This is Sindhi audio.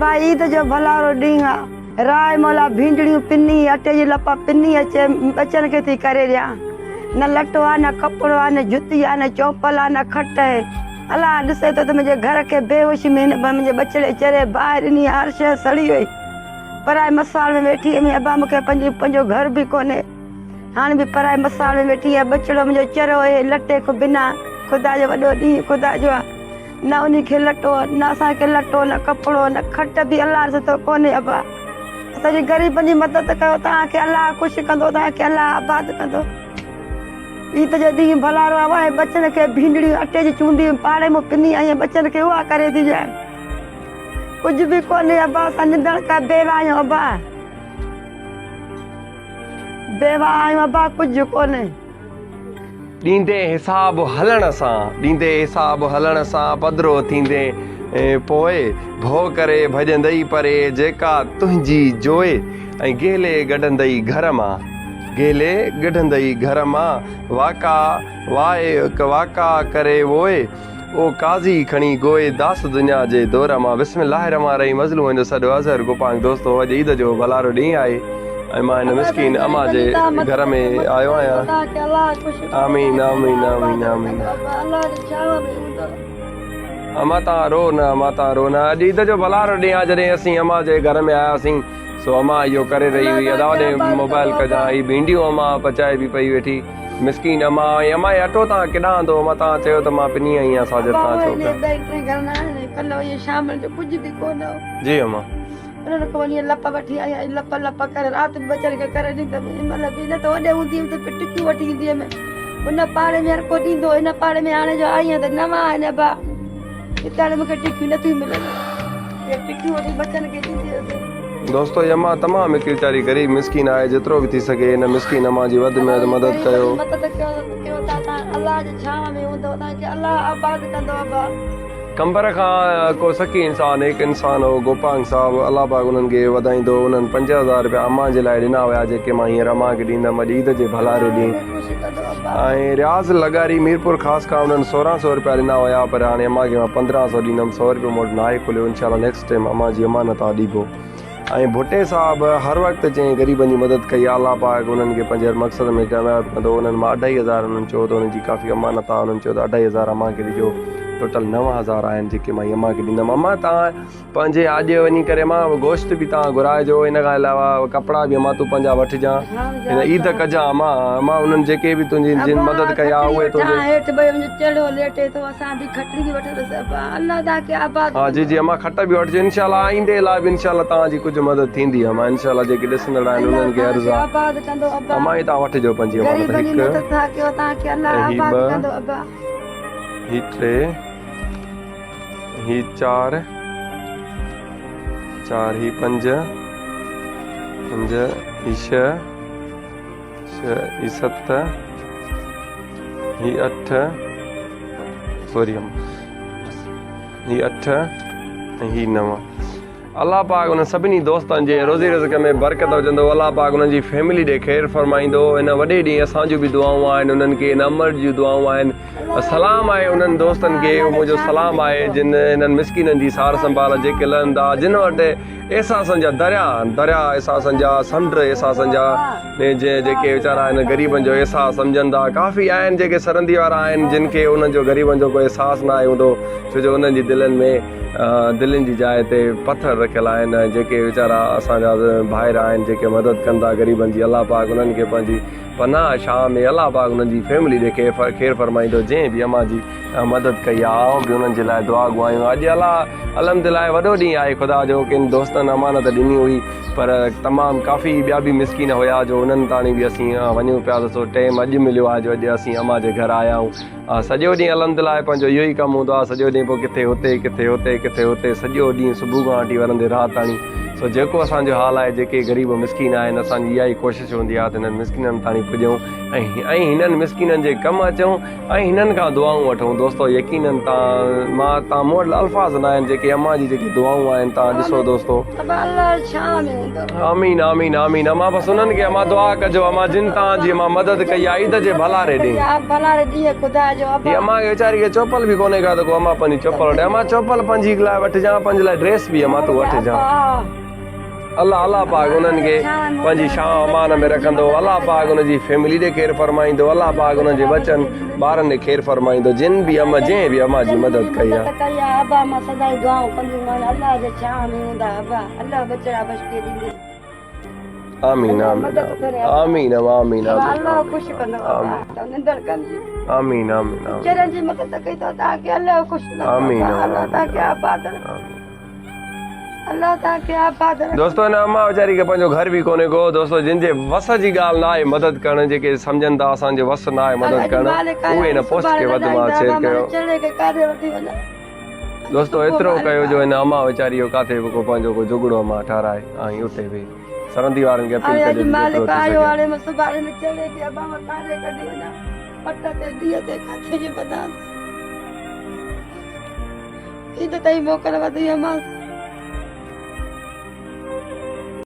ابا عيد جو ڀلارو ڏينهن آ. راء مولا ڀينڊڙيون پني، اٽي جي لپا پني اچي ٻچن کي ٿي ڪري ڏيان. نه لٽو آ، نه ڪپڙو آ، نه جتي آ، نه چونپل آ، نه کٽ اهي. الله ڏسي ٿو ته منهنجي گهر کي بيهوشي ۾ هن منهنجي ٻچڙي چري باهه ڏني آ، هر شيء سڙي وئي. پرائي مسواڙ ۾ ويٺي هيم ابا مون کي پنهنجو گهر به ڪونهي. هاڻ به پرائي مسواڙ ۾ ويٺي آهيان. ٻچڙو منهنجو چريو اهي لٽي کان بنا. خدا جو وڏو ڏينهن خدا جو آ. نه انهي کي لٽو، نه اسان کي لٽو، نه ڪپڙو، نه کٽ به الله ڏسي ٿو ڪونهي ابا. اسان جي غريبن جي مدد ڪيو توهان کي الله خوش ڪندو توهان کي الله آباد ڪندو. عيد جو ڏينهن ڀلارو آ واهي ٻچن کي ڀينڊڙيون اٽي جي چونڊي پاڙي مون پني آئي ٻچن کي اها ڪري ٿي ڏيان. ڪجهه به ڪونهي ابا اسان نڌڻڪا بيوه آهيون ابا. بيوه آهيون ابا ڪجهه ڪونهي. ڏيندين حساب هلڻ سان، ڏيندين حساب هلڻ سان پڌرو ٿيندين پوء، ڀؤ ڪري ڀڄندئي پري جيڪا تنهنجي جوئي، ۽ گهلي گڍندئي گهر مان، گهلي گڍندئي گهر مان، واڪا واء واڪا ڪري ووء. او قاضي کڻي گوئي داس دنيا جي دور مان بسم الله الرحمٰن الرحيم مظلومن جو سڏ اظهر گوپانگ دوستو اڄ عيد جو ڀلارو ڏينهن آهي ۽ مان هن مسڪين امان جي گهر ۾ آيو آهيان آمين آمين آمين آمين امان تان رو نه امان تان رو نه اڄ عيد جو ڀلارو ڏينهن آهي جڏهن اسين امان جي گهر ۾ آياسين سو امان اهو ڪري رهي هئي ادا وڏي موبائل ڪجان هي ڀينڊيون امان پچائي به پئي ويٺي مسڪين اما ۽ اما هي اٽو تان ڪيڏانهن آندو اما تان چيو ته مان پني آئي آهيان ساجد ابا تان اهي چئو پيا. ٻئي ٽئين گهر نه آهن ڪلهه اهي شامل جو ڪجهه به ڪونه هو. جي اما. انهن کان وڃي لپ وٺي آئي آهيان لپ لپ ڪري رات به ٻچن کي ڪري ڏيندم هن مهل به نه ته هوڏي هوندي هيم ته ٽڪيون وٺي ايندي هيم ان پاڙي ۾ هر ڪو ڏيندو هو هن پاڙي ۾ هاڻي جو آئي آهيان ته نوان آهن ابا هتي هاڻي مون کي ٽڪيون نٿيون ملن اهي ٽڪيون وٺي ٻچن کي ڏيندي هيس. دوستو هي امان تمام هڪ ويچاري غريب مسڪين آهي جيترو به ٿي سگهي هن مسڪين امان جي وڌ ۾ وڌ مدد ڪيو. مدد ڪيو ٿا تان الله جي ڇانو ۾ هوندو تان کي الله آباد ڪندو ابا. قمبر کان ڪو سخي انسان هڪ انسان هو گوپانگ صاحب الله پاڪ انهن کي وڌائيندو انهن 5000 رپيا امان جي لاء ڏنا هيا جيڪي مان هينئر امان کي ڏيندم اڄ عيد جي ڀلاري ڏينهن ۽ رياض لغاري ميرپور خاص کان انهن 16 سو رپيا ڏنا هيا پر هاڻي امان کي مان 15 سو ڏيندم سو رپيو مون وٽ ناهي کليو انشاء الله نيڪسٽ ٽائيم امان جي امانت آ ڏيبو ۽ ڀٽي صاحب هر وقت جنهن غريبن جي مدد ڪئي آ الله پاڪ انهن کي پنهنجي هر مقصد ۾ ڪامياب ڪندو انهن مان اڍائي هزار انهن چيو ته انهن جي ڪافي امانت آ انهن چيو ته اڍائي هزار امان کي ڏجو ٽوٽل 9000 آهن جيڪي مان امان کي ڏيندم امان تان پنهنجي آڄ وڃي ڪري امان گوشت به تان گهرائجو ان کان علاوه ڪپڙا به امان تون پنهنجا وٺجان هن عيد ڪجان امان امان انهن جيڪي به تنهنجي جن مدد ڪئي آ اهي تنهنجي هيٺ ٻئي وڃي چڙهيو ليٽي ٿو اسان به کٽڙي به وٺندس ابا الله تان کي آباد ها جي جي امان کٽ به وٺجو انشاء الله آئيندي لاء به انشاء الله توهان جي ڪجهه مدد ٿيندي امان انشاء الله جيڪي ڏسندڙ آهن انهن کي عرض آ امان هي توهان وٺجو پنهنجي امانت هڪ ۽ هي ٻه هي ٽي هي چار چار هي پنج پنج هي ڇهه ڇهه هي ست هي اٺ سوري هي اٺ ۽ هي نو. الله پاڪ انهن سڀني دوستن جي روزي رزق ۾ برڪت وجهندو الله پاڪ انهن جي فيملي ڏي خير فرمائيندو ان وڏي ڏينهن اسان جون به دعائون آهن انهن کي ان امڙ جون دعائون آهن سلام آهي انهن دوستن کي منهنجو سلام آهي جن انهن مسڪينن جي سار سنڀال جيڪي لهن ٿا جن وٽ احساسن جا دريا آهن دريا احساسن جا سمنڊ احساسن جا جنهن جيڪي ويچارا هن غريبن جو احساس سمجهن ٿا ڪافي آهن جيڪي سرندي وارا آهن جن کي انهن جو غريبن جو ڪو احساس ناهي هوندو ڇو جو انهن جي دلن ۾ دلين جي جاء تي پٿر رکيل آهن ۽ جيڪي ويچارا اسان جا ڀائر آهن جيڪي مدد ڪن ٿا غريبن جي الله پاڪ انهن کي پنهنجي پناهه شاهه ۾ الله پاڪ انهن جي فيملي ڏي خير فرمائيندو جنهن به امان جي مدد ڪئي آ آئون به انهن جي لاء دعا گو آهيان اڄ الله الحمد لله وڏو ڏينهن آهي خدا جو ڪن دوستن امانت ڏني هئي پر تمام ڪافي ٻيا به مسڪين هيا جو انهن تاڻي به اسين وڃون پيا ته سو ٽيم اڄ مليو آهي جو اڄ اسين امان جي گهر آيا آهيون سڄو ڏينهن الحمد لله پنهنجو اهو ئي ڪم هوندو آهي سڄو ڏينهن پوء ڪٿي هتي ڪٿي هتي ڪٿي هتي سڄو ڏينهن صبح کان وٺي ورندي رات تاڻي سو جيڪو اسان جو حال آهي جيڪي غريب مسڪين آهن اسان جي اها ئي ڪوشش هوندي آهي ته هنن مسڪينن تاڻي پڄون ۽ ۽ هنن مسڪينن جي ڪم اچون ۽ هنن کان دعائون وٺون دوستو يقينن تان مان تان مون وٽ الفاظ نه آهن جيڪي امان جي جيڪي دعائون آهن تان ڏسو دوستو آمين آمين آمين امان بس انهن کي امان دعا ڪجو امان جن تان جي امان مدد ڪئي آهي عيد جي ڀلاري ڏينهن ڀلاري ڏينهن خدا جو ابا هي امان کي ويچاري کي چوپل به ڪونهي ڪا ته ڪو امان پنهنجي چوپل وٺي امان چوپل پنهنجي لاء وٺجان پنهنجي لاء ڊريس به امان تون وٺجان الله الله پاڪ انهن کي پنهنجي شان امان ۾ رکندو الله پاڪ ان جي فيملي ڏي خير فرمائيندو الله پاڪ انهن جي ٻچن ٻارن ڏي خير فرمائيندو جن به اما جنهن به امان جي مدد ڪئي آهي ڪئي آهي ابا مان سدائين دعائون ڪنديون الله جي ڇانو ۾ هوندا ابا الله ٻچڙا بخشي ڏيندي آمين آمين آمين آمين الله خوش ڪندو ابا نندر ڪندي آمين آمين آمين چرن جي مدد ڪئي تو تان کي الله خوش ڪندو آمين الله تان کي آباد آمين الله تان کي آباد دوستو هن اما ويچاري کي پنهنجو گهر به ڪونهي ڪو دوستو جن جي وس جي ڳالهه نه آهي مدد ڪرڻ جيڪي سمجهن ٿا اسان جو وس نه آهي مدد ڪرڻ اهي هن پوسٽ کي وڌ مان شيئر ڪيو دوستو ايترو ڪيو جو هن اما ويچاري جو ڪاٿي به ڪو پنهنجو ڪو جهڳڙو اما ٺهرائي ۽ اتي ويهي سرندي وارن کي اپيل ڪجي ته جيترو ٿي سگهي.